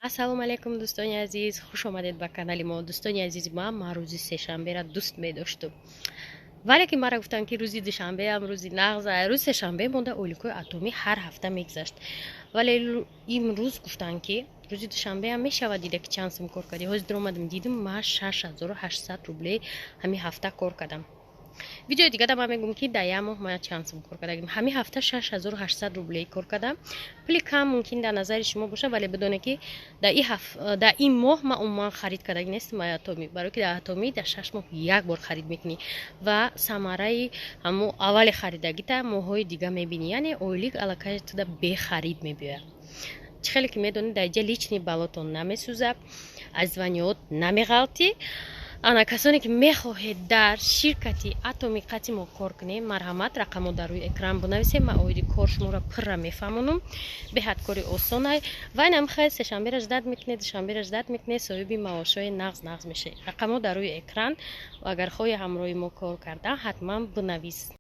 Ассалому алайкум, дӯстони азиз, хуш омадед ба канали мо. Дӯстони азиз, ман рӯзи сешанбера дӯст медоштум, вале ки мара гуфтанд, ки рӯзи душанбеам рӯзи нағз, рӯзи сешанбе монда ойликҳои Атомӣ ҳар ҳафта мегузашт, вале имрӯз гуфтанд, ки рӯзи душанбеам мешавад. Дида, ки чанд сум кор кардӣ. Ҳозир омадам, дидим, ман 6800 рублей ҳамин ҳафта кор кардам. Видеои дигада ман мегӯм, ки дар як моҳ ман чанд сум кор кардагим. Ҳамин ҳафта 6800 рублей кор кардам. Пули кам мумкин дар назари шумо бошад, вале бидонед, ки дар ин моҳ ман умуман харид кардаги нестам Атомӣ, барое ки дар Атомӣ дар 6 моҳ як бор харид мекунӣ ва самараи ҳамо аввали харидагита моҳҳои дига мебинӣ, яъне ойлик аллакай туда бехарид мебиёяд. Чӣ хеле ки медонед, дар инҷа личный баллотон намесӯзад, аз званиёт намеғалтӣ. Ана касоне ки мехоҳед дар ширкати Атоми қати мо кор кунем, марҳамат, рақамо дар рӯи экран бинависем. Ман оиди кор шуморо пурра мефаҳмонам. Беҳад кори осонай ва инам хел сешанбера ждать мекунед, душанбера ждать мекунед, соҳиби маошҳои нағз нағз мешавед. Рақамо дар рӯи экран. Агар хоҳӣ ҳамроҳи мо кор кардан, ҳатман бинавис.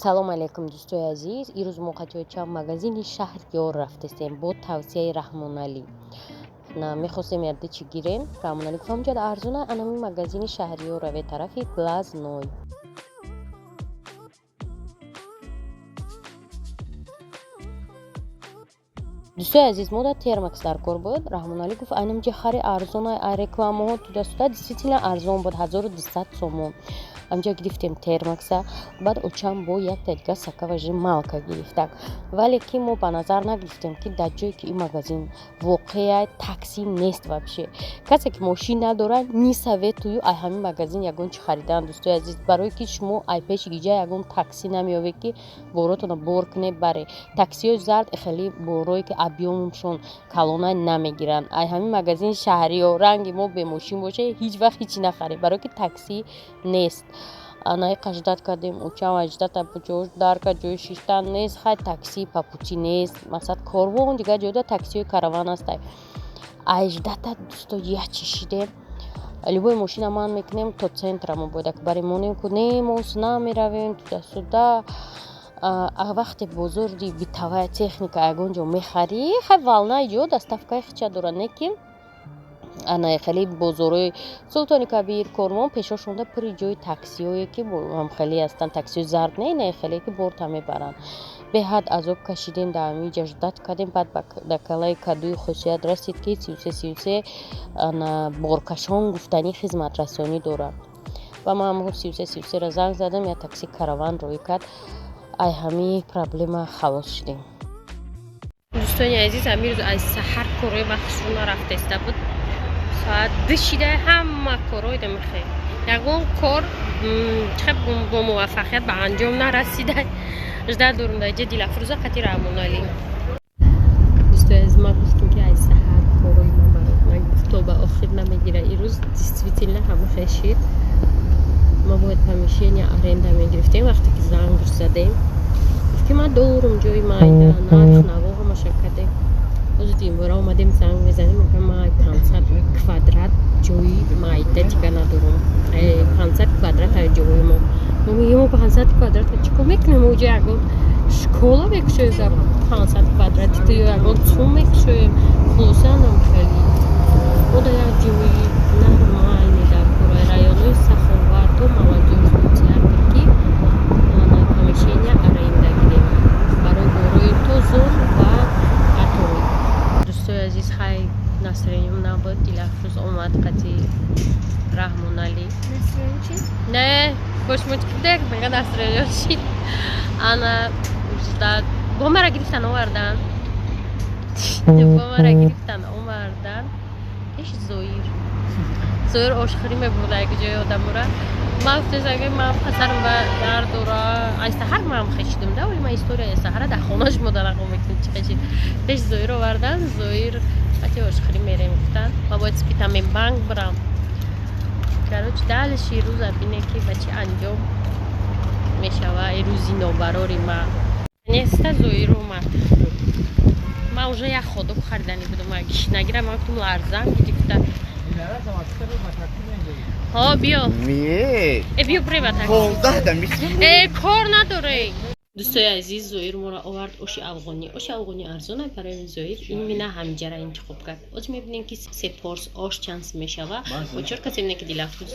Салому алайкум, дӯстои азиз. Ирӯз мо қатиёча магазини Шаҳриёр рафтестем бо тавсияи Раҳмоналӣ. Мехостем ярде чӣ гирем. Раҳмоналӣ гуфт, ҳамҷода арзона, анами магазини Шаҳриёр раве, тарафи Глазной. Дӯстои азиз, мо дар термокс дар кор буд. Раҳмоналӣ гуфт, айнамҷа хари, арзона, рекламаҳо тудасуда. Действительно арзон буд, 1200 сомон. Ҳамҷа гирифтем термокса. Баъд очам бо якта дига соковыжималка гирифтак, вале ки мо ба назар нагирифтем, ки дар ҷое ки ин магазин воқеа такси нест вообще. Касе ки мошин надорад, не советую ай ҳамин магазин ягон чи харидан, дӯстои азиз, барое ки шумо ай пеши иҷа ягон такси намеёвед, ки боротонро бор кунед баре. Таксиҳои зард хеле борое ки объёмшон калона намегиранд. Ай ҳамин магазини Шаҳриё ранги мо бемошин боша, ҳеҷ вақт ҳечи нахаред, барое ки такси нест. Анаи ждать кардем, учам ждать ҷош дар кард, ҷои шиштан нест. Хай, такси по пути нест, масалан, Корвон, дигар ҷода таксиҳои караван ҳастай. Ай ждать, дӯсто, як чӣ шидем. Любой мошина ман мекунем, то центра мо бояд барем, монем ку не, мо намеравем туда-сюда. Вақте бозорди бытовая техника ягон ҷо мехарӣ, хай, Волнаи ҷо доставкаи хича дорад, не ки ана хеле бозорҳои Султони Кабир, Корвон, пешошонда пури ҷои таксиҳое ки хеле ҳастанд, таксиҳои зард не, не хеле ки борта мебаранд. Беҳад азоб кашидем, дар ҳамин ҷа ждать кардем. Баъд дар калаи кадуи хусусият расид, ки 33 33 ана боркашон гуфтанӣ хизматрасонӣ дорад ва ман ҳамон 33 33-ра занг задам, як такси караван роҳӣ кард. Ай ҳамин проблема халос шудем. Дӯстони азиз, ҳамин рӯз аз саҳар корҳои вақтшон нарафтаиста буд. Соат 2 шида, ҳама корҳои дамихе, ягон кор чӣ бо муваффақият ба анҷом нарасида. Ждать дорум дар ҷа Дилафрӯза қати Раҳмоналӣ. Дӯстои азиз, ман гуфтум, ки аз саҳар корҳои ман барот нагирифт, то ба охир намегира. Ирӯз действительно ҳама хешид. Ма бояд помещение аренда мегирифтем. Вақте ки занг задем, гуфт, ки ман дорум ҷои майда, нарх наво ҳамаша кардем. Ҳозир димбора омадем, занг мезанем, мегӯям, ман 500 квадрат ҷои майда дига надорум. 500 квадрат ай ҷои мо. Мо мегӯем, мо 500 квадрат чӣ кор мекунем? Оҷа ягон школа мекушоем, 500 квадрати ту, ё ягон ЦУМ мекушоем. Хулоса, нам хеле мо дар як ҷои нормальный дар кораи районҳои Саховат то Молодёжный театр, ки помещения аренда гирем барои борои тозон ва Атомӣ. Дӯстои азиз, хай, настроением набуд. Дилафрӯз омад қати Раҳмоналӣ. Не, бошмочкидек мега, настроение шид. Ана бо мара гирифтан овардан, бо мара гирифтан овардан пеши Зоир. Зоир ошхӯрӣ мебурда як ҷои одамура. Ман гуфтам, ки ман пасарам ба дард дора. Аз саҳар ман хешидум да, вале ман история саҳара дар хона шумо дарақо мекунем, чӣ хешид. Пеш Зоир овардан, Зоир қати ошхӯрӣ мерем гуфтан. Ман бояд Спитамен банк бирам. Короче, дальше рӯза бине, ки ба чӣ анҷом мешава рӯзи нобарори ман. Неста Зоир омад. Ман уже як ходок харидани будам, гишнагира. Ман гуфтам, ларзам гирифта. Ҳо, биё. Не. Э, биё, прева такси. 15 да мисем. Э, кор надоре. Дӯстои азиз, Зоир моро овард оши афғонӣ. Оши афғонӣ арзона, барои Зоир ин мина ҳамҷара интихоб кард. Оз мебинем, ки се порс ош чанд мешава. Очор касе мебинем, ки Дилафрӯз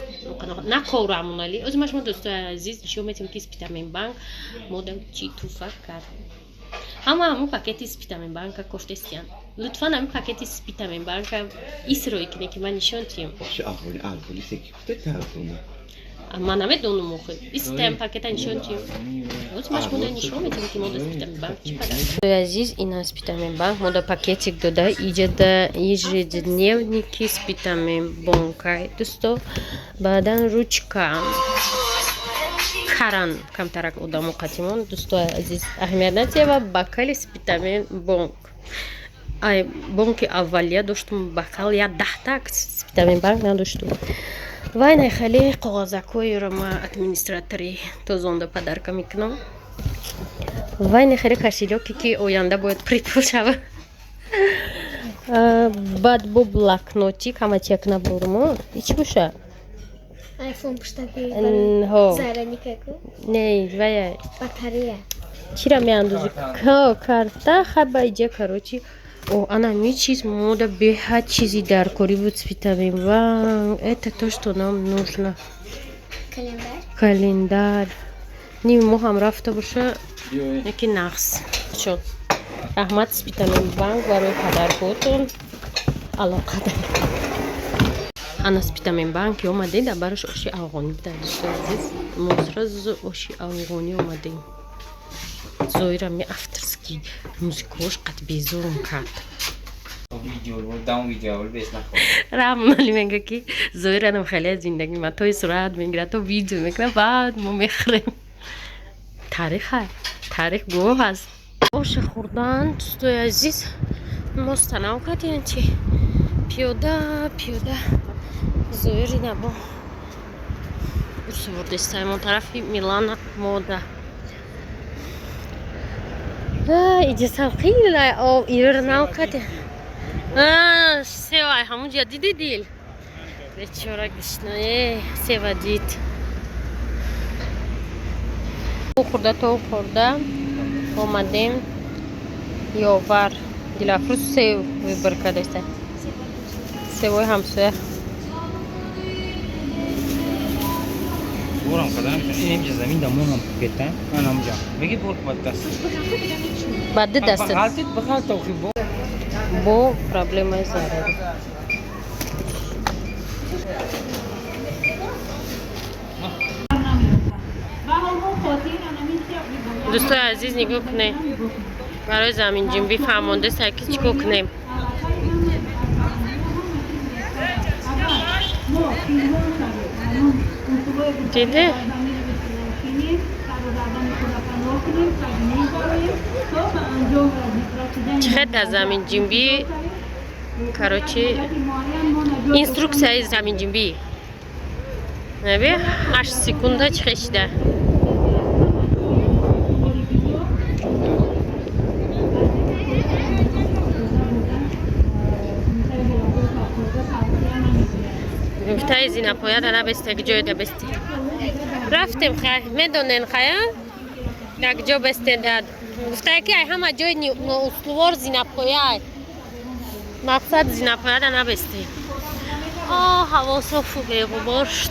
наков Раҳмоналӣ. Оз ма шумо, дӯстои азиз, нишон метем, ки Спитамен банк мода чӣ туҳфа кард. Ҳама ҳамун пакети Спитамен банка кофтестиян. Лутфан, ҳамин пакети Спитамен банка исроӣ кине, ки ман нишон тиҳам. Оши афғонӣ арзони секи куфта арзона. Ман намедонам, охи. Истаям пакета нишон тиҳам. Оз ма шумо нишон метем, ки мода Спитамен банк чӣ қадар. Азиз, ина Спитамен банк мода пакетик дода, иҷада ежедневники Спитамен бонка. Дӯсто, баъдан ручка каран камтарак одамо қатимон. Дӯстои азиз, аҳамият надиҳед ва бакали Спитамен бонк. Ай бонки аввалия доштум бакал я даҳта, Спитамен банк надоштум. Вай нахали коғозакҳоеро ма администратори тозонда подарка мекунам. Вай нахали кошелёке, ки оянда бояд припул шава. Баъд бо блокнотик, ҳама чек набурмо. И чӣ боша? Айфон пуштаки. Ҳо. Зарядникаку. Не, вая. Батарея. Чира меандозӣ? Карта хаба иҷа, короче. О, ана ми чиз мода беҳад чизи даркорӣ буд. Спитамен банк. Это то, что нам нужно. Календарь. Календарь. Ними моҳ ҳам рафта боша, яки нақс шуд. Раҳмат, Спитамен банк, барои падаркотон алоқадар. Ана Спитамен банк омадем, дар бараш оши афғонӣ буда. Дӯстои азиз, мо сразу оши афғонӣ омадем. Зоира ми авторский музикаош қад безорум кард. Раҳмоналӣ мега, ки Зоиранам хеле зиндагӣ ма тои сурат мегирад, то видео мекунад, баъд мо мехӯрем. Тариха, тарих гувоҳ аст. Оша хӯрдан, дӯстои азиз, мо станав кардем, чи пиёда пиёда Зоири набо усурдистаем тарафи Милана мода. Иҷа салқила об ирнав кардем. Севай ҳамунҷа диди, дил бечора гишна сева дид. Хӯрда то хӯрда омадем ёвар. Дилафрӯз сев выбор кардаста, севои ҳамсоя. Борам карда наметавонам. Ин инҷа замин дамонам кета. Анамҷа. Беги бор бад даст. Ба ду даста. Бағалтит, бағалт охи бо. Бо проблемаи зарари. Дӯстои азиз, нигоҳ кунед, барои заминҷунбӣ фаҳмондаста, ки чӣ кор кунем. Диде, чӣ хел дар заминҷунбӣ, короче, инструксияи заминҷунбӣ наби 8 секунда чӣ хел шида. Гуфтаи зинапояда набесте, ҷойда бести. Рафтем, хай, медонен, хая, як ҷо бесте дад. Гуфтае, ки ай ҳама ҷои ноустувор зинапояй, мақсад зинапояда набести. О, ҳаво софу беғубор шуд.